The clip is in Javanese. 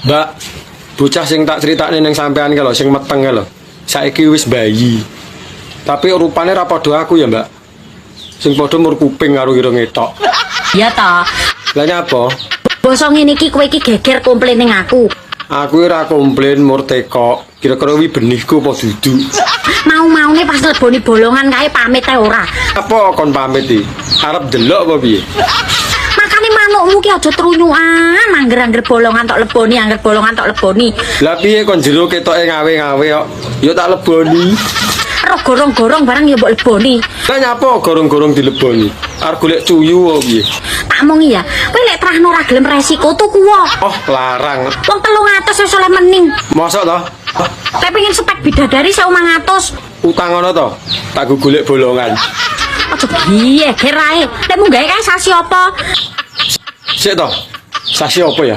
Mbak, bocah sing tak critakne ning sampean ki lho, sing meteng ki lho. Saiki wis bayi. Tapi rupane ra padha aku ya, Mbak. Sing padha mur kuping karo irunge tok. Ya ta. Lah nyapa? Basa ngene iki kowe iki geger komplain ning aku. Aku ora komplain, mur tekok. Kira-kira wi benihku apa dudu? Mau-maune pas leboni bolongan kae pamit ae ora. Apa kon pamit iki? Arep delok apa piye? Makane manukmu ki aja trunyukan, angger-angger bolongan tok leboni, angger bolongan tok leboni. Lah piye kon jero ketoke ngawe-ngawe kok? Ya tak leboni. Roh gorong-gorong barang ya mbok leboni. Lah nyapa gorong-gorong dileboni? Arep golek cuyu apa piye? Tak omongi ya, kowe lek trahno ora gelem resiko tuku wae. Oh, larang. Wong 300 wis oleh mening. Mosok toh? Kowe pengen spek bidadari 1.500. Utang ngono to? Tak go golek bolongan. Aja geger ae. Nek munggahe kae sasi apa? Sik toh. Sasi apa ya?